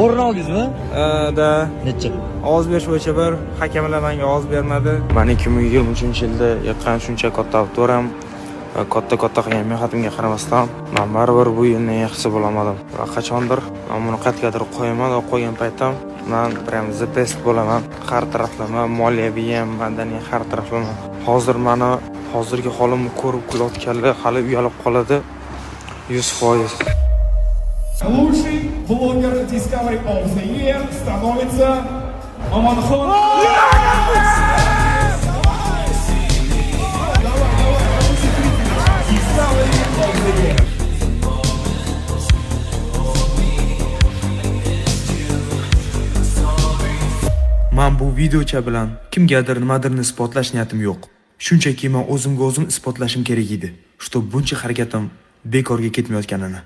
O'rin oldingizmi? Да. Necha? Ovoz berish bo'yicha bir hakamlar menga ovoz bermadi. Man 2023-yilda yiqqan shuncha katta auditoriyam va katta katta qilgan mehnatimga qaramasdan, man baribir bu yilni yaxshisi bo'lolmadim va qachondir man buni qayergadir qo'yaman va qo'ygan paytim man прям the best bo'laman, har taraflama, moliyaviy ham, madaniy, har taraflama. Hozir mani hozirgi holimni ko'rib kulayotganlar hali uyalib qoladi 100%. Лучший блогер Discovery of the Year становится Omonxon. Давай, давай, Discovery of the Year. Man bu videocha bilan kimgadir nimadirni isbotlash niyatim yo'q. Shunchaki man o'zimga o'zim isbotlashim kerak edi, что buncha harakatim bekorga ketmayotganini.